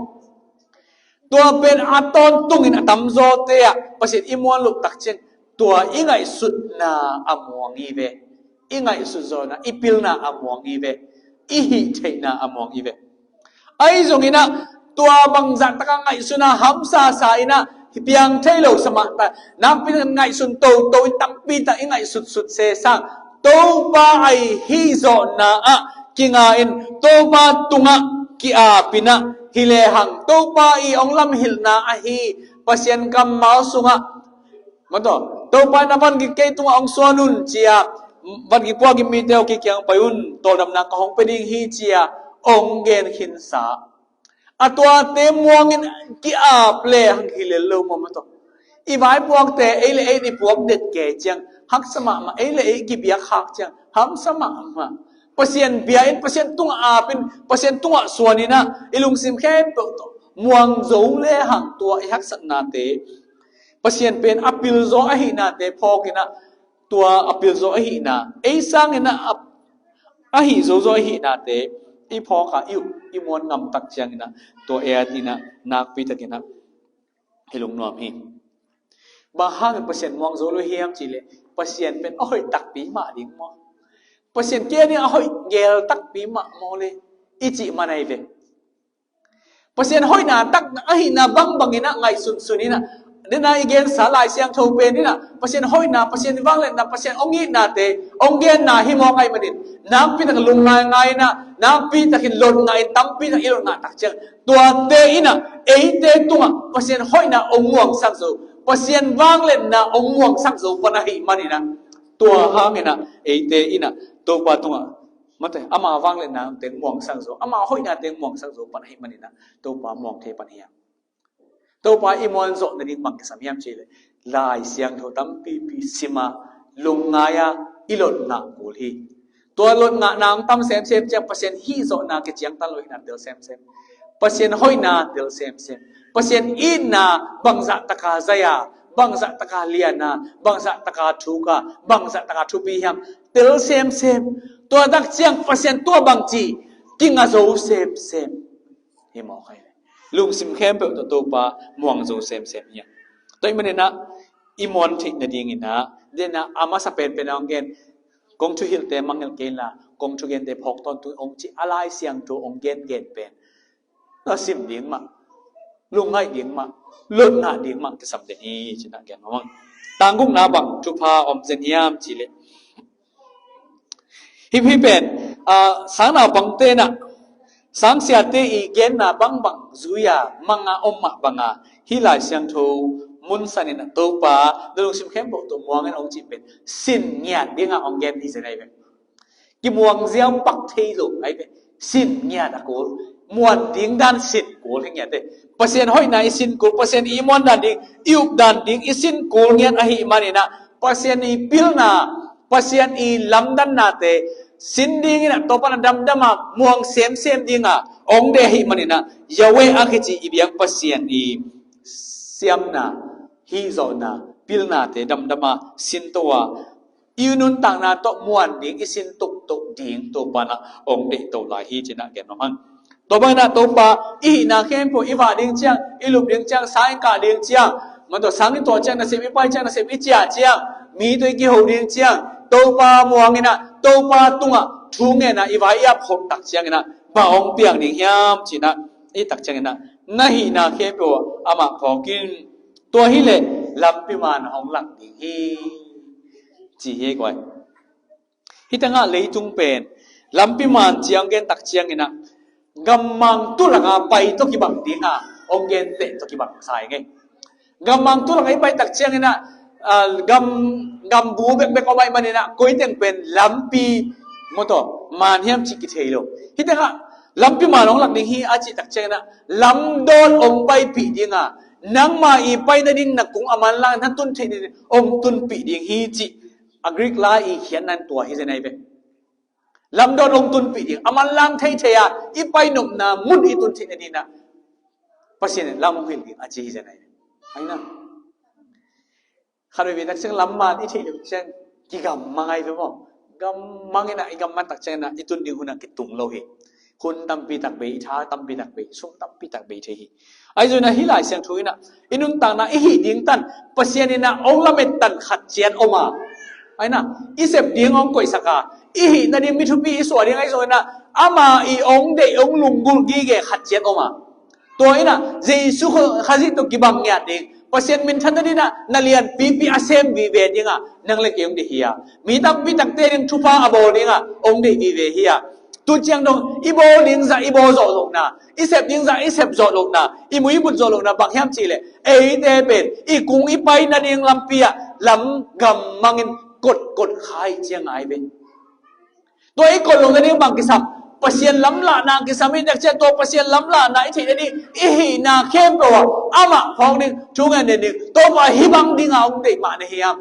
Tua pen a tawntungin a tamzawte ah Pasian i muan loh tak ciang tua i ngaihsutna a muang hi ve. I ngaihsut zawhna, i pilna a muang hi ve. I hih theihna a muang hi ve. Ahi zongin ah tua bangzah taka ngaihsutna hamsa sa in ah piang thei lo sa mah ta, nakpi takin ngaihsun toto in tampi tak i ngaihsutsut se sang Topa ahi zawhna ah kinga in Topa tungah ki-ap in ah hi lehang Topa i ong lamhilhna ahi Pasian kammal sungah Mato, Topa na van gik kei tungah ong suan un cia, van gik puak in mite aw kikiang pai un, tawldamna ka hong pia ding hi cia ong gen khinsa. A tuate muangin ki-ap le hang hi lel lo maw mato. I vaipuakte ei le ei i puak det kei ciang haksa mahmah, ei le ei kibiak hak ciang hamsa mahmah. Pasian bia in, Pasian tungah ap in, Pasian tungah suan in ah i lungsim khempeuh tawh muang zo le hang tua i haksatnate Pasian pen a pilzaw ahihnate phawk in ah tua a pilzaw ahihna ei sangin ah a, a hih zozaw ahihnate i phawk a i up i muan ngam tak ciangin ah tua et in ah nakpi takin ah hi lungnuam hi. Bang hangin Pasian muang zo lo hiam cih leh Pasian pen a hoih takpi mah ding maw? Pasian kia ding a hoih gel takpi mah maw le i cih man ahi ve. Pasian hoihna tak ahihna bangbang in ah ngaihsunsun in ah, den a i gensa Lai Siangtho pen in ah Pasian hoihna, Pasian vangliatna, Pasian ong itnate ong genna hi mawk ahih manin nakpi takin lungngaingai in ah nakpi takin lotngah in tampi tak i lotngah tak ciang tuate in ah eite tungah Pasian hoihna ong muangsak zo, Pasian vangliatna ong muangsak zo pan ahih manin ah tua hangin ah eite in ah Topa tungah Mate, ama vangliatna teng muangsak zo, ama hoihna teng muangsak zo pan ahih manin ah Topa muang thei pan hiam? Topa i muan zawh nading bang kisam hiam cih leh Lai Siangtho tampipi sim a lungngai a i lotngah kul hi. Tua lotngahna hong tam semsem ciang Pasian hih zawhna kiciangtan lo hihna tel semsem. Pasian hoihna tel semsem. Pasian itna bangzah taka zai a, bangzah taka lian a, bangzah taka thuk a, bangzah taka thupi hiam tel semsem. Tua tak ciang Pasian tua bangci kinga zo semsem. Hi mawk hi. Lungsim khempeuh tawh Topa muang zo semsem hi a. Tua ahih manin ah i muan theih nadingin ah den a a masa penpen a hong gen kong thuhilhte mangngilh kei inla kong thugente phawk tawntung ong cih a Lai Siangtho ong gengen pen na sim ding mah, lungngaih ding mah, lotngah ding mah kisam den hi ci-in ah gen mah. Tang gukna bang thupha om zen hiam cih leh hih pen sangnaupangte in ah sangsiate i genna bangbang zui a mang a om mah bang a hih Lai Siangtho mun san in ah Topa na lungsim khempeuh tawh muang in ong cih pen sin ngiat ding a ong gen hi zen ahi ve. Kimuang ziau pak thei lo ahi ve. Sin ngiat a kul, muan ding dan sin kul hi ngiat e. Pasian hoihna i sin kul, Pasian i muan dan ding, i up dan ding i sin kul ngiat ahih manin ah Pasian i pilna, Pasian i lamdannate sin dingin ah Topa na damdam a muang semsem ding a ong deih ahih manin ah Yahweh a kici i biak Pasian i siamna, hih zawhna, pilnate damdam a sin to a i nuntakna tawh muan ding i sin toktok ding Topa in ah ong deih to lai hi ci-in ah gen nuam hang. Tua bangin ah Topa i hihna khempeuh i vah ding ciang, i lup ding ciang, sang i kah ding ciang, man tawh sang i tuah ciang, nasep i pai ciang, nasep i ciah ciang, mi tawh i kiho ding ciang Topa muang in ah Topa tungah thu ngen a i vai i ap khop tak ciangin ah bang ong piang ding hiam ci-in ah i tak ciangin ah na hihna khempeuh ah amah phawk in. Tua hi leh lampi man hong lak ding hi ci hi koi. Hih tengah leitung pen lampi man ciang gen tak ciangin ah gammang tulak a pai tawh kibang ding a ong gen teh tawh kibang sa ing ei. Gammang tulak a i pai tak ciangin ah gam, gambu bekbek om ahih manin ah koi teng pen lampi maw tawh man hiam cih kithei lo. Hih tengah lampi man hong lak ding hi a cih tak ciangin ah lamdawn ong paipih ding a nangma i pai nading na kung a manlang na tun theih nading ong tunpih ding hi cih a Greek lai i khiatna in tua hi zen ahi ve. Lamdawn ong tunpih ding a manlang theithei a i pai nopna mun i tun theih nading ah Pasian in lam hong hilh ding a ci hi zen ahi ve. Ahi na. Khat veivei tak ciang lam man i theih loh ciang kigammang ahi ve maw? Gammang in ah i gamman tak ciangin ah i tun ding hun ah kitung lo hi. Khun tampi tak bei, i tha tampi tak bei, sum tampi tak bei thei hi. Ahi zongin ah hih Lai Siangtho in ah i nuntakna i hih ding tan Pasian in ah hong lamettan khat ciat om a, ahi na, i sep ding hong koihsak a, i hih nading mi thupi i suah ding ahi zongin ah ama i hong deih hong lunggulh gige khat ciat om a, tua in ah Jesu Khazih tawh kibang ngiat ding, Pasian minthan nading ah na lianpipi a sem vive ding a nang le kei hong deih hi a, mi tampi takte ding thupha a bawl ding a hong deih vive hi a, tu ciang dong i bawl ding zah i bawl zawh lohna, i sep ding zah i sep zawh lohna, i muibut zawh lohna bang hiam cihleh eite pen i kung i pai nading lampi ah lam gammangin kotkot kha i ciang ngai ve. Tua i koih loh nading bang kisam, Pasian lamlahna kisam i nek ciang tua Pasian lamlahna i theih nading i hihna khempeuh ah amah phawk ding, thu ngen den ding, Topa hih bang ding a hong deih mah na hiam,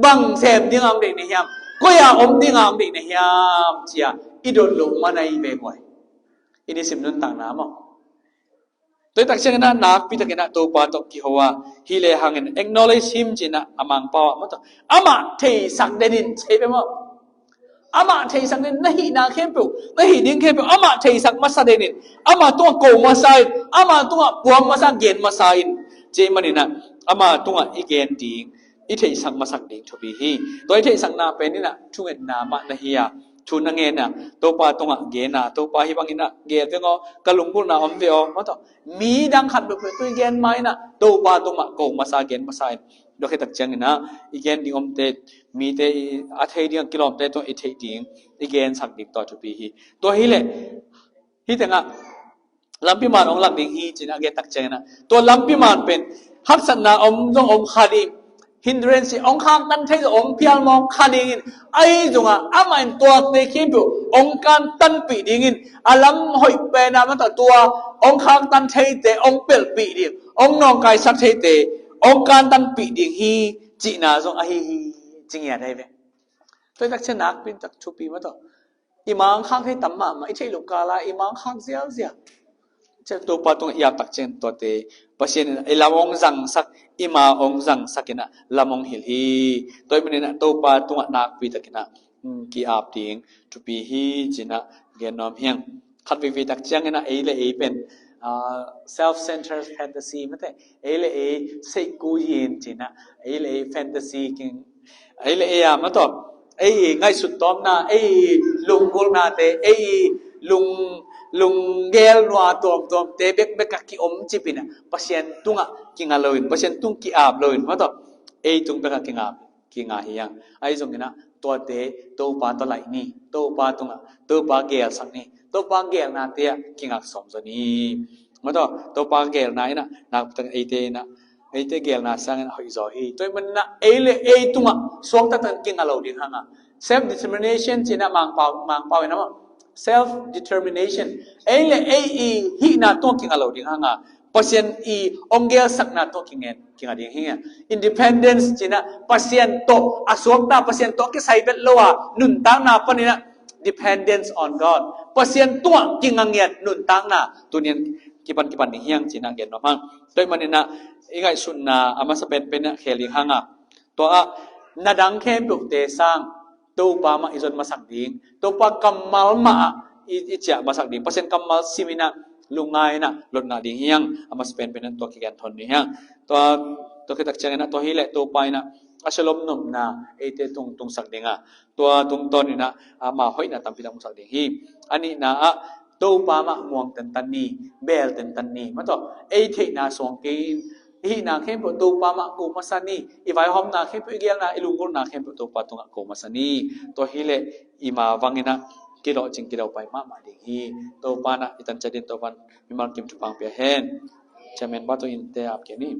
bang sem ding a hong deih na hiam, koi a om ding a hong deih na hiam cia i dot loh man ahi ve guai. I nisim nuntakna maw? Tua i tak ciangin ah nakpi takin ah Topa tawh kiho a, hi le hangin acknowledge him ci-in ah a Mangpau ah maw tawh amah theisak den in ci ve maw? Amah theisak den, na hihna khempeuh, na hih ding khempeuh amah theisak masa den in, amah tungah ko masa in, amah tungah puang masa, gen masa in, ci manin ah amah tungah i gen ding, i theihsak masak ding thupi hi. Tua i theihsakna pen in ah thungetna mah na hi a, thu na ngen a, Topa tungah gen a, Topa hih bangin ah gel veng aw, ka lunggulhna om ve aw maw tawh mi dang khat peuhpeuh tawh i gen ma in ah Topa tungah ko masa, gen masa in. Tua khit tak ciangin ah i gen ding omte, mite i a thei ding a kilawmte tawh i theih ding, i gensak ding tua thupi hi. Tua hileh hih tengah lampi man hong lak ding hi ci-in a gen tak ciangin ah tua lampi man pen haksatna om zong om kha ding, hindrance hong khaktan thei zong hong phial mawk kha dingin, ahi zongah amah in tuate khempeuh hong kantanpih dingin, a lam hoih pen a mata tua hong khaktan theite hong pelhpih ding, hong nawngkaisak theite hong kantanpih ding hi cihna zong ahi hi ci ngiat ahi ve. Tua i tak ciang nakpi tak thupi maw tawh i mangkhak thei tam mahmah, i theih loh kala i mangkhak zialzial. Ciang Topa tungah i ap tak ciang tuate Pasian in i lam hong zangsak, i ma hong zangsak in ah lam hong hilh hi. Tua i manin ah Topa tungah nakpi takin ah, um, ki-ap ding thupi hi ci-in ah gen nuam hi ing. Khat veivei tak ciangin ah ei le ei pen, ah, self-centered fantasy mate, ei le ei seihku yin ci-in ah, ei le ei fantasy king, ei le ei a maw tawh, ei ngaihsut tawmna, ei lunggulhnate, ei lung, lunggel nua tuamtuamte bekbek ah kiom cip in ah Pasian tungah kinga loin, Pasian tung ki-ap loin maw tawh, ei tung bekah kinga, kinga hi ing. Ahi zongin ah tuate Topa tawh laih ni, Topa tungah, Topa gelsak ni, Topa gelnate ah kingak sawm zaw ni. Maw tawh, Topa gelna in ah nakpi takin eite in ah, eite gelna sangin hoih zaw hi. Tua i manin ah ei le ei tungah suakta takin kinga lo ding hang a, self determination ci-in ah Mangpau, Mangpau in ah maw, self determination, ei le ei i hihna tungah kinga lo ding hang a, Pasian i hong gelsakna tungah kinga, kinga ding hi ing. Independence ci-in ah Pasian tawh a suakta, Pasian tawh kisai vet lo a nuntakna panin ah dependence on God, Pasian tungah kinga ngiat nuntakna tuni-in kipan kipan ding hi ing ci-in ah gen nuam hi ing. Tua i manin ah i ngaihsutna a masa penpen ah khel ding hang a, tua ah na dang khempeuhte sang Topa mah i zon masak ding, Topa kammal mah ah i, i ciah masak ding, Pasian kammal sim in ah lungngai in ah lot ngah ding hi ing. A masa penpen ah tua kigen thon ding hi ing. Tua, tua khit tak ciangin ah tua hileh Topa in ah a shalom nopna eite tung, tungsak ding a, tua tungtawn in ah ama hoihna tampi tak musak ding hi. A nihna ah Topa mah muang tentan ni, bel tentan ni. Maw tawh, ei theihna suang kei in, i hihna khempeuh Topa mah ko masa ni, i vaihawmna khempeuh, i gelna, i lunggulhna khempeuh Topa tungah ko masa ni. Tua hileh i ma vang in ah kilawhcing kidawpai mahmah ding hi. Topa in ah i tan ciat in Topa in mimal kim thupha pia hen. Chairman pa tawh innte ap kei ni.